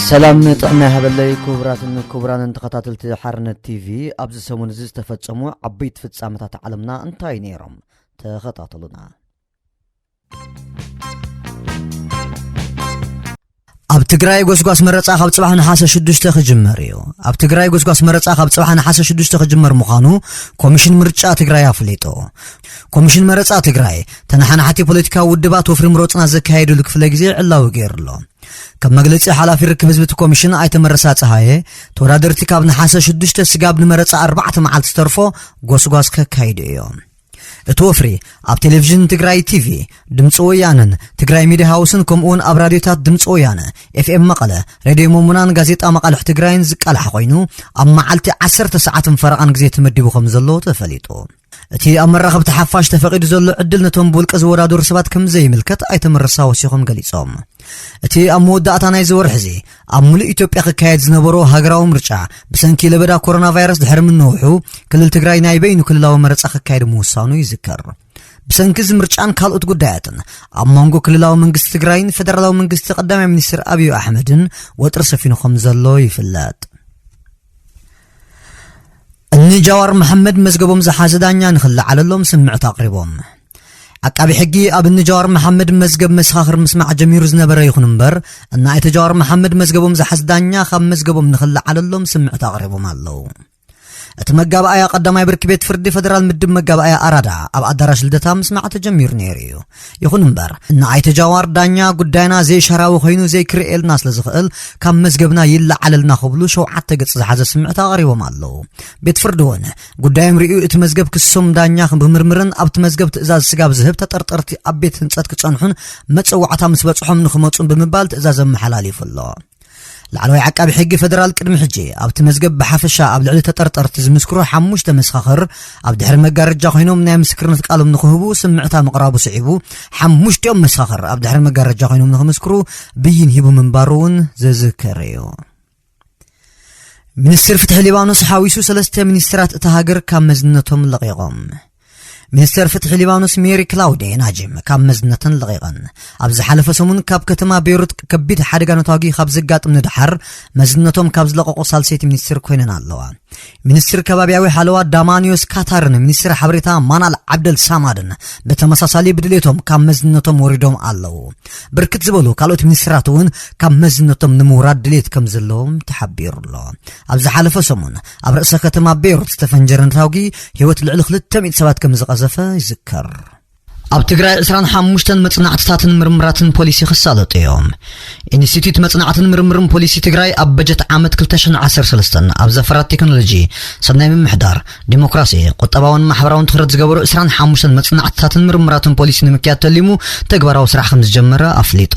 ሰላም ጥዕና ይሃበለይ። ክቡራትን ክቡራንን ተኸታተልቲ ሓርነት ቲቪ፣ ኣብዚ ሰሙን እዚ ዝተፈጸሙ ዓበይቲ ፍጻመታት ዓለምና እንታይ ነይሮም? ተኸታተሉና። ኣብ ትግራይ ጎስጓስ መረጻ ካብ ጽባሕ ነሓሰ ሽዱሽተ ክጅመር እዩ። ኣብ ትግራይ ጎስጓስ መረጻ ካብ ጽባሕ ነሓሰ ሽዱሽተ ክጅመር ምዃኑ ኮሚሽን ምርጫ ትግራይ ኣፍሊጡ። ኮሚሽን መረጻ ትግራይ ተነሓናሕቲ ፖለቲካዊ ውድባት ወፍሪ ምረጹና ዘካየድሉ ክፍለ ግዜ ዕላዊ ገይሩ ኣሎ። ከም መግለጺ ሓላፊ ርክብ ህዝቢ እቲ ኮሚሽን ኣይተ መረሳ ጸሃየ፣ ተወዳደርቲ ካብ ነሓሰ ሽዱሽተ ስጋብ ንመረጻ ኣርባዕተ መዓልቲ ዝተርፎ ጎስጓስ ከካይዱ እዮም። እቲ ወፍሪ ኣብ ቴሌቪዥን ትግራይ ቲቪ፣ ድምፂ ወያነን ትግራይ ሚድያ ሃውስን ከምኡ እውን ኣብ ራድዮታት ድምፂ ወያነ፣ ኤፍኤም መቐለ፣ ሬድዮ መሙናን ጋዜጣ መቓልሕ ትግራይን ዝቃላሕ ኮይኑ፣ ኣብ መዓልቲ ዓሰርተ ሰዓትን ፈረቓን ግዜ ተመዲቡ ከም ዘሎ ተፈሊጡ። እቲ ኣብ መራኸብቲ ሓፋሽ ተፈቒዱ ዘሎ ዕድል ነቶም ብውልቂ ዝወዳደሩ ሰባት ከም ዘይምልከት ኣይተ መረሳ ወሲኾም ገሊጾም። እቲ ኣብ መወዳእታ ናይዚ ወርሒ እዚ ኣብ ሙሉእ ኢትዮጵያ ክካየድ ዝነበሮ ሃገራዊ ምርጫ ብሰንኪ ለበዳ ኮሮና ቫይረስ ድሕሪ ምንውሑ፣ ክልል ትግራይ ናይ በይኑ ክልላዊ መረጻ ክካየድ ምውሳኑ ይዝከር። ብሰንኪ እዚ ምርጫን ካልኦት ጉዳያትን ኣብ መንጎ ክልላዊ መንግስቲ ትግራይን ፌደራላዊ መንግስቲ ቀዳማይ ሚኒስትር ኣብዩ ኣሕመድን ወጥሪ ሰፊኑ ከም ዘሎ ይፍለጥ። እኒ ጃዋር መሓመድ መዝገቦም ዝሓዘ ዳኛ ንኽለዓለሎም ስምዕት ኣቕሪቦም። ዓቃቢ ሕጊ ኣብ እኒ ጃዋር መሓመድ መዝገብ መሰኻኽር ምስማዕ ጀሚሩ ዝነበረ ይኹን እምበር፣ እኒ ኣይተ ጃዋር መሓመድ መዝገቦም ዝሓዝ ዳኛ ካብ መዝገቦም ንኽለዓለሎም ስምዕት ኣቕሪቦም ኣለዉ። እቲ መጋባእያ ቀዳማይ ብርኪ ቤት ፍርዲ ፌደራል ምድብ መጋባእያ ኣራዳ ኣብ ኣዳራሽ ልደታ ምስማዕ ተጀሚሩ ነይሩ እዩ። ይኹን እምበር፣ እኒ ኣይተ ጃዋር ዳኛ ጉዳይና ዘይሻራዊ ኮይኑ ዘይክርኤልና ስለ ዝኽእል ካብ መዝገብና ይለዓለልና ክብሉ ሸውዓተ ገጽ ዝሓዘ ስምዕት ኣቕሪቦም ኣለዉ። ቤት ፍርዲ እውን ጉዳዮም ርእዩ እቲ መዝገብ ክሶም ዳኛ ብምርምርን ኣብቲ መዝገብ ትእዛዝ ስጋብ ዝህብ ተጠርጠርቲ ኣብ ቤት ህንጸት ክጸንሑን መጸዋዕታ ምስ በጽሖም ንኽመጹን ብምባል ትእዛዝ ኣመሓላሊፉ ኣሎ። ላዕለዋይ ዓቃቢ ሕጊ ፌደራል ቅድሚ ሕጂ ኣብቲ መዝገብ ብሓፈሻ ኣብ ልዕሊ ተጠርጠርቲ ዝምስክሩ ሓሙሽተ መሰኻኽር ኣብ ድሕሪ መጋረጃ ኮይኖም ናይ ምስክርነት ቃሎም ንኽህቡ ስምዕታ ምቕራቡ ስዒቡ፣ ሓሙሽቲኦም መሰኻኽር ኣብ ድሕሪ መጋረጃ ኮይኖም ንኽምስክሩ ብይን ሂቡ ምንባሩ እውን ዝዝከር እዩ። ሚኒስትር ፍትሒ ሊባኖስ ሓዊሱ ሰለስተ ሚኒስትራት እታ ሃገር ካብ መዝነቶም ለቒቖም። ሚኒስተር ፍትሒ ሊባኖስ ሜሪ ክላውዴ ናጂም ካብ መዝነተን ለቒቐን። ኣብ ዝሓለፈ ሰሙን ካብ ከተማ ቤይሩት ከቢድ ሓደጋ ነታጒ ካብ ዘጋጥም ንድሓር መዝነቶም ካብ ዝለቐቑ ሳልሰይቲ ሚኒስትር ኮይነን ኣለዋ። ሚኒስትር ከባቢያዊ ሓለዋ ዳማኒዮስ ካታርን ሚኒስትር ሓበሬታ ማናል ዓብደል ሳማድን ብተመሳሳሊ ብድሌቶም ካብ መዝነቶም ወሪዶም ኣለዉ። ብርክት ዝበሉ ካልኦት ሚኒስትራት እውን ካብ መዝነቶም ንምውራድ ድሌት ከም ዘለዎም ተሓቢሩ ኣሎ። ኣብ ዝሓለፈ ሰሙን ኣብ ርእሰ ከተማ ቤይሩት ዝተፈንጀረ ነታጒ ህይወት ልዕሊ ክልተ ሚእቲ ሰባት ከም ዝቐዘፈ ይዝከር። ኣብ ትግራይ ዕስራን ሓሙሽተን መጽናዕትታትን ምርምራትን ፖሊሲ ክሳለጡ እዮም። ኢንስቲትዩት መጽናዕትን ምርምርን ፖሊሲ ትግራይ ኣብ በጀት ዓመት ክልተ ሽሕን ዓሰርተ ሰለስተን ኣብ ዘፈራት ቴክኖሎጂ፣ ሰናይ ምምሕዳር፣ ዲሞክራሲ፣ ቁጠባውን ማሕበራውን ትኹረት ዝገበሩ ዕስራን ሓሙሽተን መጽናዕትታትን ምርምራትን ፖሊሲ ንምክያድ ተሊሙ ተግባራዊ ስራሕ ከም ዝጀመረ ኣፍሊጡ።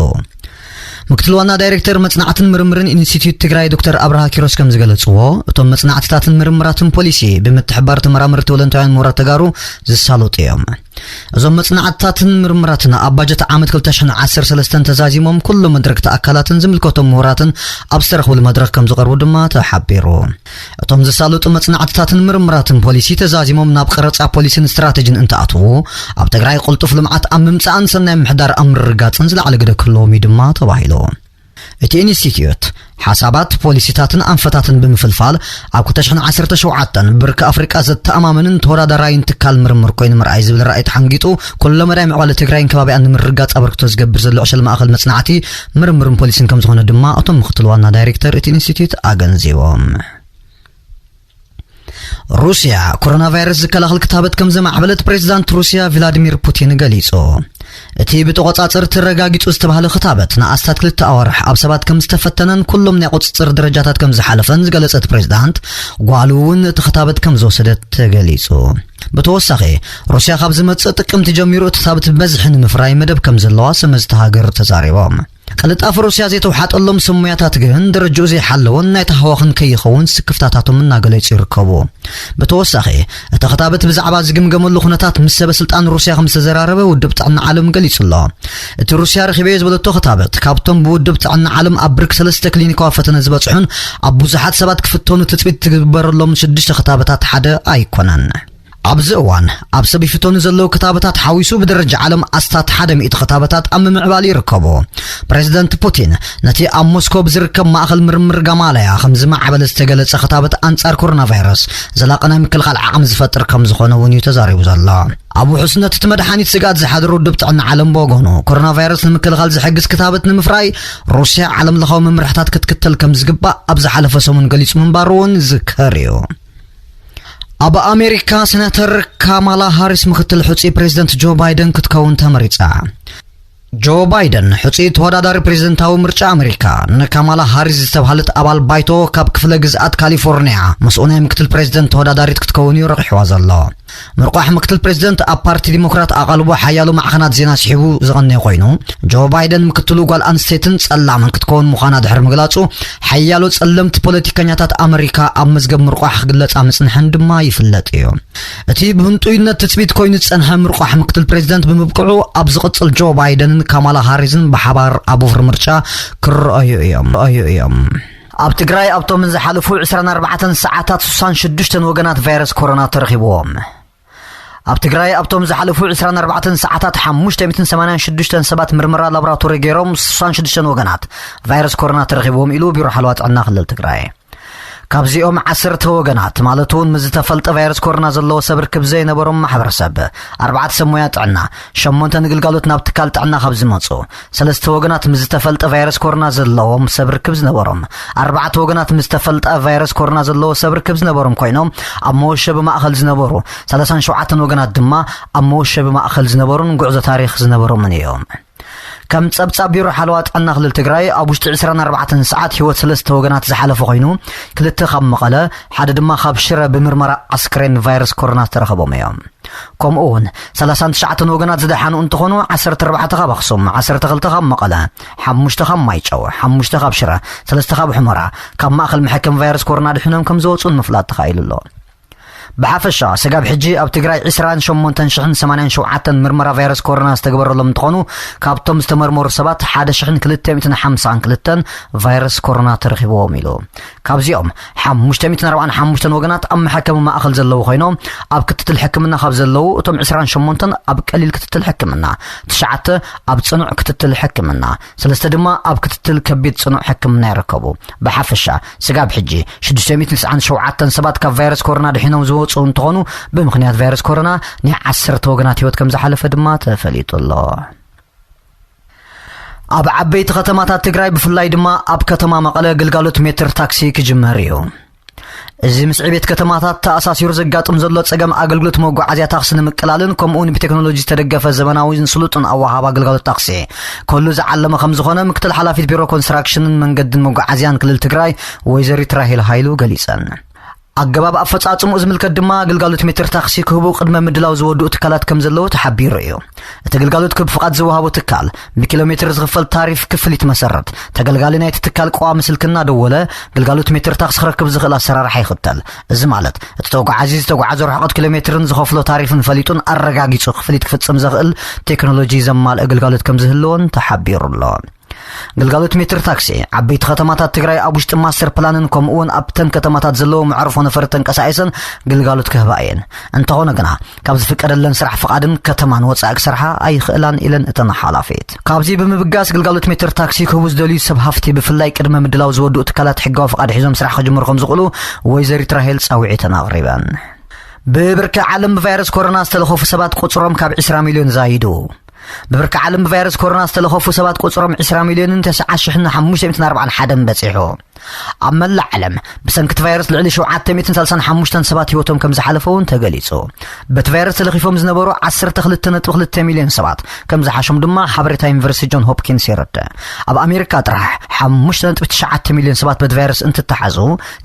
ምክትል ዋና ዳይሬክተር መጽናዕትን ምርምርን ኢንስቲትዩት ትግራይ ዶክተር ኣብርሃ ኪሮስ ከም ዝገለጽዎ፣ እቶም መጽናዕትታትን ምርምራትን ፖሊሲ ብምትሕባር ተመራመርቲ ወለንታውያን ምሁራት ተጋሩ ዝሳለጡ እዮም። እዞም መጽናዕትታትን ምርምራትን ኣብ ባጀት ዓመት ክልተ ሽሕን ዓሰርተ ሰለስተን ተዛዚሞም ኩሎም መድረክቲ ኣካላትን ዝምልከቶም ምሁራትን ኣብ ዝተረኽብሉ መድረኽ ከም ዝቐርቡ ድማ ተሓቢሩ። እቶም ዝሳለጡ መጽናዕትታትን ምርምራትን ፖሊሲ ተዛዚሞም ናብ ቀረጻ ፖሊሲን ስትራተጂን እንትኣትዉ፣ ኣብ ትግራይ ቅልጡፍ ልምዓት ኣብ ምምጻእን ሰናይ ምሕዳር ኣብ ምርግጋጽን ዝለዓለ ግደ ክህልዎም እዩ ድማ ተባሂሉ። እቲ ኢንስቲትዩት ሓሳባት፣ ፖሊሲታትን ኣንፈታትን ብምፍልፋል ኣብ ክልተ ሽሕን ዓሰርተ ሸውዓተን ብርኪ ኣፍሪቃ ዘተኣማምንን ተወዳዳራይን ትካል ምርምር ኮይኑ ምርኣይ ዝብል ራእይ ተሓንጊጡ ኩለመዳይ ምዕባለ ትግራይን ከባቢኣን ንምርግጋጽ ኣበርክቶ ዝገብር ዘሎ ዕሸል ማእኸል መጽናዕቲ፣ ምርምርን ፖሊሲን ከም ዝኾነ ድማ እቶም ምክትል ዋና ዳይሬክተር እቲ ኢንስቲትዩት ኣገንዚቦም። ሩስያ ኮሮና ቫይረስ ዝከላኸል ክታበት ከም ዘማዕበለት ፕሬዚዳንት ሩስያ ቭላዲሚር ፑቲን ገሊጹ። እቲ ብተቖጻጸርቲ ተረጋጊጹ ዝተባህለ ክታበት ንኣስታት ክልተ ኣዋርሕ ኣብ ሰባት ከም ዝተፈተነን ኩሎም ናይ ቁጽጽር ደረጃታት ከም ዝሓለፈን ዝገለጸት ፕሬዚዳንት፣ ጓሉ እውን እቲ ክታበት ከም ዝወሰደት ተገሊጹ። ብተወሳኺ፣ ሩስያ ካብ ዝመጽእ ጥቅምቲ ጀሚሩ እቲ ክታበት ብበዝሒ ንምፍራይ መደብ ከም ዘለዋ ሰመዝቲ ሃገር ተዛሪቦም። ቅልጣፍ ሩስያ ዘይተውሓጠሎም ስሙያታት ግን ደረጃኡ ዘይሓለወን ናይ ተሃዋኽን ከይኸውን ስክፍታታቶም እናገለጹ ይርከቡ። ብተወሳኺ፣ እቲ ክታበት ብዛዕባ ዝግምገመሉ ኩነታት ምስ ሰበ ስልጣን ሩስያ ከም ዝተዘራረበ ውድብ ጥዕና ዓለም ገሊጹ ኣሎ። እቲ ሩስያ ረኺበዮ ዝበለቶ ክታበት ካብቶም ብውድብ ጥዕና ዓለም ኣብ ብርኪ ሰለስተ ክሊኒካዊ ፈተነ ዝበጽሑን ኣብ ብዙሓት ሰባት ክፍተኑ ትጽቢት ትግበረሎም ሽዱሽተ ክታበታት ሓደ ኣይኮነን። ኣብዚ እዋን ኣብ ሰብ ይፍተኑ ዘለዉ ክታበታት ሓዊሱ ብደረጃ ዓለም ኣስታት ሓደ ሚእቲ ክታበታት ኣብ ምምዕባል ይርከቡ። ፕሬዚደንት ፑቲን ነቲ ኣብ ሞስኮ ብዝርከብ ማእኸል ምርምር ጋማለያ ከም ዝማዕበለ ዝተገለጸ ክታበት ኣንጻር ኮሮና ቫይረስ ዘላቒ ናይ ምክልኻል ዓቕሚ ዝፈጥር ከም ዝኾነ እውን እዩ ተዛሪቡ ዘሎ። ኣብ ውሑስነት እቲ መድሓኒት ስግኣት ዝሓደሮ ውድብ ጥዕና ዓለም ብወገኑ፣ ኮሮና ቫይረስ ንምክልኻል ዝሕግዝ ክታበት ንምፍራይ ሩስያ ዓለም ለኻዊ መምርሕታት ክትክተል ከም ዝግባእ ኣብ ዝሓለፈ ሰሙን ገሊጹ ምንባሩ እውን ዝዝከር እዩ። ኣብ ኣሜሪካ ሴናተር ካማላ ሃሪስ ምክትል ሕፁይ ፕሬዚደንት ጆ ባይደን ክትከውን ተመሪፃ። ጆ ባይደን ሕፁይ ተወዳዳሪ ፕሬዚደንታዊ ምርጫ ኣሜሪካ ንካማላ ሃሪስ ዝተባሃለት ኣባል ባይቶ ካብ ክፍለ ግዝኣት ካሊፎርኒያ ምስኡ ናይ ምክትል ፕሬዚደንት ተወዳዳሪት ክትከውን እዩ ረቂሕዋ ዘሎ። ምርቋሕ ምክትል ፕሬዚደንት ኣብ ፓርቲ ዲሞክራት ኣቓልቦ ሓያሎ ማዕኸናት ዜና ስሒቡ ዝቐነየ ኮይኑ፣ ጆ ባይደን ምክትሉ ጓል ኣንስተይትን ጸላምን ክትከውን ምዃና ድሕሪ ምግላጹ፣ ሓያሎ ጸለምቲ ፖለቲከኛታት ኣመሪካ ኣብ መዝገብ ምርቋሕ ክግለጻ ምጽንሐን ድማ ይፍለጥ እዩ። እቲ ብህንጡይነት ትጽቢት ኮይኑ ዝጸንሐ ምርቋሕ ምክትል ፕሬዚደንት ብምብቅዑ፣ ኣብ ዝቕጽል ጆ ባይደንን ካማላ ሃሪስን ብሓባር ኣብ ወፍሪ ምርጫ ክረኣዩ እዮም። ኣብ ትግራይ ኣብቶም ዝሓለፉ ዕስራን ኣርባዕተን ሰዓታት ስሳን ሽዱሽተን ወገናት ቫይረስ ኮሮና ተረኺብዎም። ኣብ ትግራይ ኣብቶም ዝሓለፉ ዕስራን ኣርባዕተን ሰዓታት ሓሙሽተ ሚእትን ሰማንያን ሽዱሽተን ሰባት ምርመራ ላቦራቶሪ ገይሮም፣ ስሳን ሽዱሽተን ወገናት ቫይረስ ኮሮና ተረኺብዎም ኢሉ ቢሮ ሓለዋ ጥዕና ክልል ትግራይ። ካብዚኦም ዓሰርተ ወገናት ማለት እውን ምስ ዝተፈልጠ ቫይረስ ኮሮና ዘለዎ ሰብ ርክብ ዘይነበሮም ማሕበረሰብ፣ ኣርባዕተ ሰብ ሞያ ጥዕና፣ ሸሞንተ ንግልጋሎት ናብ ትካል ጥዕና ካብ ዝመፁ፣ ሰለስተ ወገናት ምስ ዝተፈልጠ ቫይረስ ኮሮና ዘለዎም ሰብ ርክብ ዝነበሮም፣ ኣርባዕተ ወገናት ምስ ዝተፈልጠ ቫይረስ ኮሮና ዘለዎ ሰብ ርክብ ዝነበሮም ኮይኖም፣ ኣብ መወሸቢ ማእኸል ዝነበሩ ሰላሳን ሸውዓተን ወገናት ድማ ኣብ መወሸቢ ማእኸል ዝነበሩን ጉዕዞ ታሪኽ ዝነበሮምን እዮም። ከም ጸብጻብ ቢሮ ሓለዋ ጥዕና ክልል ትግራይ፣ ኣብ ውሽጢ ዕስራን ኣርባዕተን ሰዓት ህይወት ሰለስተ ወገናት ዝሓለፈ ኮይኑ፣ ክልተ ካብ መቐለ፣ ሓደ ድማ ካብ ሽረ ብምርመራ ኣስክሬን ቫይረስ ኮሮና ዝተረኸቦም እዮም። ከምኡ እውን ሰላሳን ትሽዓተን ወገናት ዝደሓኑ እንትኾኑ፣ ዓሰርተ ኣርባዕተ ካብ ኣኽሱም፣ ዓሰርተ ክልተ ካብ መቐለ፣ ሓሙሽተ ካብ ማይጨው፣ ሓሙሽተ ካብ ሽረ፣ ሰለስተ ካብ ሑመራ፣ ካብ ማእኸል መሐከሚ ቫይረስ ኮሮና ድሒኖም ከም ዝወፁን ምፍላጥ ተኻኢሉ ኣሎ። ብሓፈሻ፣ ስጋብ ሕጂ ኣብ ትግራይ ዕስራን ሸሞንተን ሽሕን ሰማንያን ሸውዓተን ምርመራ ቫይረስ ኮሮና ዝተገበረሎም እንትኾኑ፣ ካብቶም ዝተመርመሩ ሰባት ሓደ ሽሕን ክልተ ሚእትን ሓምሳን ክልተን ቫይረስ ኮሮና ተረኺብዎም ኢሉ። ካብዚኦም ሓሙሽተ ሚእትን ኣርባዓን ሓሙሽተን ወገናት ኣብ መሐከሚ ማእኸል ዘለዉ ኮይኖም፣ ኣብ ክትትል ሕክምና ካብ ዘለዉ እቶም ዕስራን ሸሞንተን ኣብ ቀሊል ክትትል ሕክምና፣ ትሽዓተ ኣብ ጽኑዕ ክትትል ሕክምና፣ ሰለስተ ድማ ኣብ ክትትል ከቢድ ጽኑዕ ሕክምና ይርከቡ። ብሓፈሻ፣ ስጋብ ሕጂ ሽዱሽተ ሚእትን ትስዓን ሸውዓተን ሰባት ካብ ቫይረስ ኮሮና ድሒኖም ዝወፁ እንትኾኑ፣ ብምኽንያት ቫይረስ ኮሮና ናይ ዓሰርተ ወገናት ህይወት ከም ዝሓለፈ ድማ ተፈሊጡ ኣሎ። ኣብ ዓበይቲ ከተማታት ትግራይ፣ ብፍላይ ድማ ኣብ ከተማ መቐለ፣ ግልጋሎት ሜትር ታክሲ ክጅመር እዩ። እዚ ምስ ዕቤት ከተማታት ተኣሳሲሩ ዘጋጥም ዘሎ ጸገም ኣገልግሎት መጓዓዝያ ታክሲ ንምቅላልን፣ ከምኡ እውን ብቴክኖሎጂ ዝተደገፈ ዘመናዊን ስሉጥን ኣወሃህባ ኣገልግሎት ታክሲ ክህሉ ዝዓለመ ከም ዝኾነ ምክትል ሓላፊት ቢሮ ኮንስትራክሽንን መንገድን መጓዓዝያን ክልል ትግራይ ወይዘሪት ራሄል ሃይሉ ገሊጸን። ኣገባብ ኣፈጻጽምኡ ዝምልከት ድማ፣ ግልጋሎት ሜትር ታክሲ ክህቡ ቅድመ ምድላው ዝወድኡ ትካላት ከም ዘለዉ ተሓቢሩ እዩ። እቲ ግልጋሎት ክህብ ፍቓድ ዝወሃቦ ትካል፣ ብኪሎ ሜትር ዝኽፈል ታሪፍ ክፍሊት መሰረት፣ ተገልጋሊ ናይቲ ትካል ቀዋሚ ስልኪ እናደወለ ግልጋሎት ሜትር ታክሲ ክረክብ ዝኽእል ኣሰራርሓ ይኽተል። እዚ ማለት፣ እቲ ተጓዓዚ ዝተጓዓዞ ርሕቐት ኪሎ ሜትርን ዝኸፍሎ ታሪፍን ፈሊጡን ኣረጋጊጹ ክፍሊት ክፍጽም ዘኽእል ቴክኖሎጂ ዘማልአ ግልጋሎት ከም ዝህልዎን ተሓቢሩ ኣሎ። ግልጋሎት ሜትር ታክሲ፣ ዓበይቲ ከተማታት ትግራይ ኣብ ውሽጢ ማስተር ፕላንን ከምኡ እውን ኣብተን ከተማታት ዘለዉ መዕርፎ ነፈርቲ ተንቀሳቒሰን ግልጋሎት ክህባ እየን። እንተኾነ ግና፣ ካብ ዝፍቀደለን ስራሕ ፍቓድን ከተማን ወፃኢ ክሰርሓ ኣይኽእላን ኢለን እተን ሓላፊት። ካብዚ ብምብጋስ፣ ግልጋሎት ሜትር ታክሲ ክህቡ ዝደልዩ ሰብ ሃፍቲ፣ ብፍላይ ቅድመ ምድላው ዝወድኡ ትካላት ሕጋዊ ፍቓድ ሒዞም ስራሕ ክጅምሩ ከም ዝኽእሉ ወይዘሪት ራሄል ፃውዒተን ኣቕሪበን። ብብርኪ ዓለም ብቫይረስ ኮሮና ዝተለኸፉ ሰባት ቁፅሮም ካብ ዕስራ ሚልዮን ዛይዱ። ብብርኪ ዓለም ብቫይረስ ኮሮና ዝተለኸፉ ሰባት ቁፅሮም ዕስራ ሚልዮንን ተስዓ ሽሕን ሓሙሽተ ሚእትን ኣርባዓን ሓደን በፂሑ። ኣብ መላእ ዓለም ብሰንኪ እቲ ቫይረስ ልዕሊ ሸውዓተ ሚእትን ሰላሳን ሓሙሽተን ሰባት ህይወቶም ከም ዝሓለፈ እውን ተገሊጹ። በቲ ቫይረስ ተለኺፎም ዝነበሩ ዓሰርተ ክልተ ነጥቢ ክልተ ሚልዮን ሰባት ከም ዝሓሾም ድማ ሓበሬታ ዩኒቨርሲቲ ጆን ሆፕኪንስ የረድእ። ኣብ ኣሜሪካ ጥራሕ ሓሙሽተ ነጥቢ ትሽዓተ ሚልዮን ሰባት በቲ ቫይረስ እንትተሓዙ፣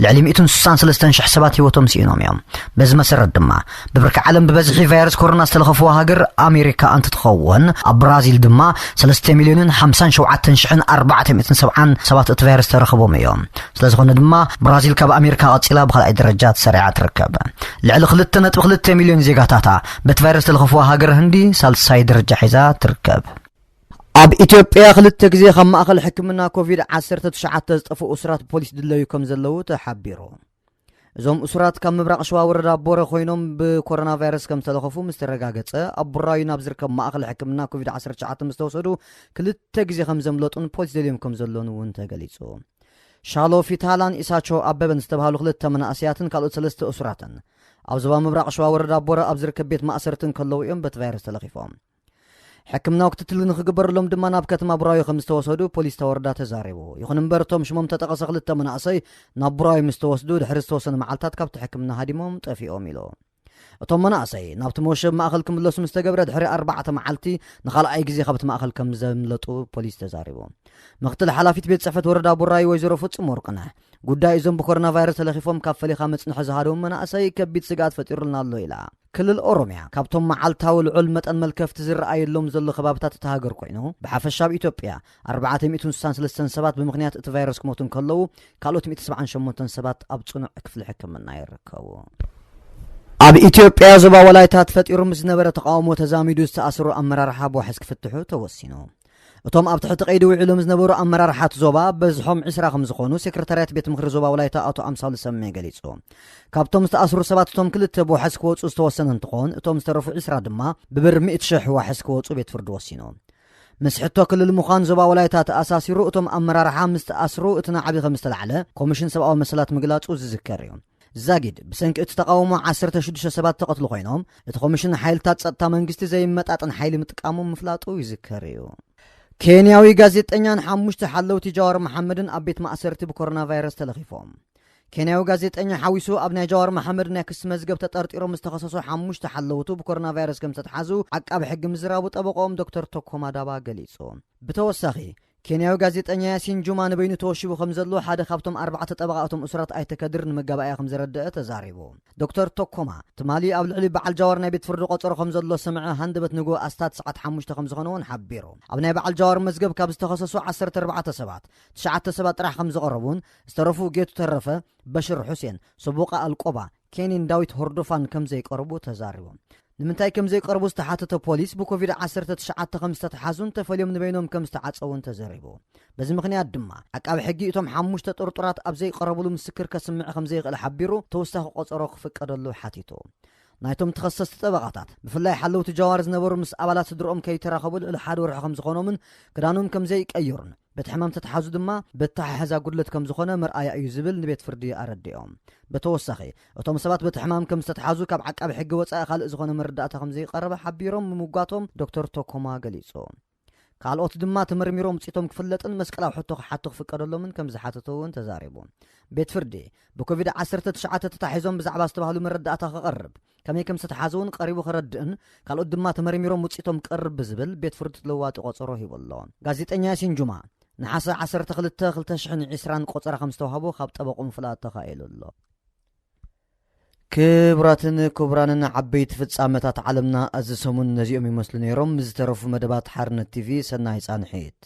ልዕሊ ሚእትን ስሳን ሰለስተን ሽሕ ሰባት ህይወቶም ስኢኖም እዮም። በዚ መሰረት ድማ፣ ብብርኪ ዓለም ብበዝሒ ቫይረስ ኮሮና ዝተለኸፍዋ ሃገር ኣሜሪካ እንትትኸውን፣ ኣብ ብራዚል ድማ ሰለስተ ሚልዮንን ሓምሳን ሸውዓተን ሽሕን ኣርባዕተ ሚእትን ሰብዓን ሰባት እቲ ቫይረስ ተረኽቦም እዮም። ስለ ዝኾነ ድማ፣ ብራዚል ካብ ኣሜሪካ ቀጺላ ብኻልኣይ ደረጃ ተሰሪዓ ትርከብ። ልዕሊ ክልተ ነጥቢ ክልተ ሚልዮን ዜጋታታ በቲ ቫይረስ ዝተለኸፍዋ ሃገር ህንዲ ሳልሳይ ደረጃ ሒዛ ትርከብ። ኣብ ኢትዮጵያ ክልተ ግዜ ካብ ማእኸል ሕክምና ኮቪድ ዓሰርተ ትሽዓተ ዝጠፍኡ እሱራት ፖሊስ ድለዩ ከም ዘለዉ ተሓቢሩ። እዞም እሱራት ካብ ምብራቕ ሸዋ ወረዳ ቦረ ኮይኖም ብኮሮና ቫይረስ ከም ዝተለኸፉ ምስ ተረጋገጸ፣ ኣብ ቡራዩ ናብ ዝርከብ ማእኸል ሕክምና ኮቪድ ዓሰርተ ትሽዓተ ምስ ተወሰዱ፣ ክልተ ግዜ ከም ዘምለጡን ፖሊስ ደልዮም ከም ዘሎን እውን ተገሊጹ። ሻሎ ፊታላን ኢሳቾ ኣበበን ዝተባህሉ ክልተ መናእሰያትን ካልኦት ሰለስተ እሱራትን ኣብ ዞባ ምብራቕ ሸዋ ወረዳ ቦረ ኣብ ዝርከብ ቤት ማእሰርቲ እንከለዉ እዮም በቲ ቫይረስ ተለኺፎም። ሕክምናዊ ክትትል ንኽግበረሎም ድማ ናብ ከተማ ቡራዩ ከም ዝተወሰዱ ፖሊስ እታ ወረዳ ተዛሪቡ። ይኹን እምበር፣ እቶም ሽሞም ተጠቐሰ ክልተ መናእሰይ ናብ ቡራዩ ምስ ተወስዱ፣ ድሕሪ ዝተወሰኑ መዓልታት ካብቲ ሕክምና ሃዲሞም ጠፊኦም ኢሉ። እቶም መናእሰይ ናብቲ መወሸቢ ማእኸል ክምለሱ ምስ ተገብረ፣ ድሕሪ ኣርባዕተ መዓልቲ ንኻልኣይ ግዜ ካብቲ ማእኸል ከም ዘምለጡ ፖሊስ ተዛሪቡ። ምክትል ሓላፊት ቤት ጽሕፈት ወረዳ ቡራዩ ወይዘሮ ፍጹም ወርቅነህ፣ ጉዳይ እዞም ብኮሮና ቫይረስ ተለኺፎም ካብ ፈሊኻ መጽንሒ ዝሃደሙ መናእሰይ ከቢድ ስግኣት ፈጢሩልና ኣሎ ኢላ። ክልል ኦሮምያ ካብቶም መዓልታዊ ልዑል መጠን መልከፍቲ ዝረኣየሎም ዘሎ ከባብታት እታ ሃገር ኮይኑ፣ ብሓፈሻ ኣብ ኢትዮጵያ ኣርባዕተ ሚእትን ስሳን ሰለስተን ሰባት ብምኽንያት እቲ ቫይረስ ክሞቱ እንከለዉ፣ ካልኦት ሚእቲ ሰብዓን ሸሞንተን ሰባት ኣብ ጽኑዕ ክፍሊ ሕክምና ይርከቡ። ኣብ ኢትዮጵያ ዞባ ወላይታ ተፈጢሩ ምስ ዝነበረ ተቃውሞ ተዛሚዱ ዝተኣስሩ ኣመራርሓ ብዋሕስ ክፍትሑ ተወሲኑ። እቶም ኣብ ትሕቲ ቀይዲ ውዒሎም ዝነበሩ ኣመራርሓት ዞባ በዝሖም ዕስራ ከም ዝኾኑ ሴክረታርያት ቤት ምኽሪ ዞባ ወላይታ ኣቶ ኣምሳሉ ሰሜ ገሊጹ። ካብቶም ዝተኣስሩ ሰባት እቶም ክልተ ብዋሕስ ክወጹ ዝተወሰነ እንትኾን፣ እቶም ዝተረፉ ዕስራ ድማ ብብር ሚእቲ ሽሕ ዋሕስ ክወጹ ቤት ፍርዲ ወሲኑ። ምስ ሕቶ ክልል ምዃን ዞባ ወላይታ ተኣሳሲሩ እቶም ኣመራርሓ ምስ ተኣስሩ እቲ ናዕቢ ከም ዝተላዕለ ኮሚሽን ሰብኣዊ መሰላት ምግላጹ ዝዝከር እዩ። ዛጊድ ብሰንኪ እቲ ተቃውሞ ዓሰርተ ሽዱሽተ ሰባት ተቐትሉ ኮይኖም፣ እቲ ኮሚሽን ሓይልታት ጸጥታ መንግስቲ ዘይመጣጠን ሓይሊ ምጥቃሙ ምፍላጡ ይዝከር እዩ። ኬንያዊ ጋዜጠኛን ሓሙሽተ ሓለውቲ ጃዋር መሓመድን ኣብ ቤት ማእሰርቲ ብኮሮና ቫይረስ ተለኺፎም። ኬንያዊ ጋዜጠኛ ሓዊሱ ኣብ ናይ ጃዋር መሓመድ ናይ ክሲ መዝገብ ተጠርጢሮም ዝተኸሰሱ ሓሙሽተ ሓለውቱ ብኮሮና ቫይረስ ከም ዝተትሓዙ ዓቃቢ ሕጊ ምዝራቡ ጠበቆኦም ዶክተር ቶኮማ ዳባ ገሊጹ። ብተወሳኺ፣ ኬንያዊ ጋዜጠኛ ያሲን ጁማ ንበይኑ ተወሺቡ ከም ዘሎ ሓደ ካብቶም ኣርባዕተ ጠበቓ እቶም እሱራት ኣይተ ከድር ንመጋባእያ ከም ዘረደአ ተዛሪቡ። ዶክተር ቶኮማ፣ ትማሊ ኣብ ልዕሊ በዓል ጃዋር ናይ ቤት ፍርዲ ቆጸሮ ከም ዘሎ ዝሰምዐ ሃንደበት ንግሆ ኣስታት ሰዓት ሓሙሽተ ከም ዝኾነ እውን ሓቢሩ። ኣብ ናይ በዓል ጃዋር መዝገብ ካብ ዝተኸሰሱ ዓሰርተ ኣርባዕተ ሰባት፣ ትሽዓተ ሰባት ጥራሕ ከም ዝቐረቡን ዝተረፉ ጌቱ ተረፈ፣ በሽር ሑሴን፣ ሰቦቃ ኣልቆባ፣ ኬኒን ዳዊት ሆርዶፋን ከም ዘይቀርቡ ተዛሪቦም። ንምንታይ ከም ዘይቀርቡ ዝተሓተተ ፖሊስ ብኮቪድ ዓሰርተ ትሽዓተ ከም ዝተተሓዙን ተፈልዮም ንበይኖም ከም ዝተዓጸውን ተዘሪቡ። በዚ ምኽንያት ድማ ዓቃቢ ሕጊ እቶም ሓሙሽተ ጥርጡራት ኣብ ዘይቀረብሉ ምስክር ከስምዕ ከም ዘይኽእል ሓቢሩ ተወሳኺ ቆጸሮ ክፍቀደሉ ሓቲቱ። ናይቶም ተኸሰስቲ ጠበቓታት ብፍላይ ሓለውቲ ጃዋር ዝነበሩ ምስ ኣባላት ስድርኦም ከይተራኸቡ ልዕሊ ሓደ ወርሒ ከም ዝኾኖምን ክዳኖም ከም ዘይቀየሩን በቲ ሕማም ተተሓዙ ድማ በተሓሕዛ ጉድለት ከም ዝኾነ መርኣያ እዩ ዝብል ንቤት ፍርዲ ኣረዲኦም። ብተወሳኺ እቶም ሰባት በቲ ሕማም ከም ዝተተሓዙ ካብ ዓቃቢ ሕጊ ወጻኢ ካልእ ዝኾነ መረዳእታ ከም ዘይቀረበ ሓቢሮም ምምጓቶም ዶክተር ቶኮማ ገሊጹ። ካልኦት ድማ ተመርሚሮም ውጽኢቶም ክፍለጥን መስቀላዊ ሕቶ ክሓቱ ክፍቀደሎምን ከም ዝሓተተ እውን ተዛሪቡ። ቤት ፍርዲ ብኮቪድ ዓሰርተ ትሽዓተ ተታሒዞም ብዛዕባ ዝተባህሉ መረዳእታ ክቐርብ፣ ከመይ ከም ዝተተሓዘ እውን ቀሪቡ ክረድእን ካልኦት ድማ ተመርሚሮም ውጽኢቶም ክቐርብ ብዝብል ቤት ፍርዲ ተለዋጢ ቆጸሮ ሂቡ ኣሎ። ጋዜጠኛ ያሲን ጁማ ነሓሰ ዓሰርተ ክልተ ክልተ ሽሕን ዕስራን ቆጸራ ከም ዝተዋህቦ ካብ ጠበቑ ምፍላጥ ተኻኢሉ ኣሎ። ክቡራትን ክቡራንን ዓበይቲ ፍጻመታት ዓለምና እዚ ሰሙን ነዚኦም ይመስሉ ነይሮም። ዝተረፉ መደባት ሓርነት ቲቪ ሰናይ ጻንሒት።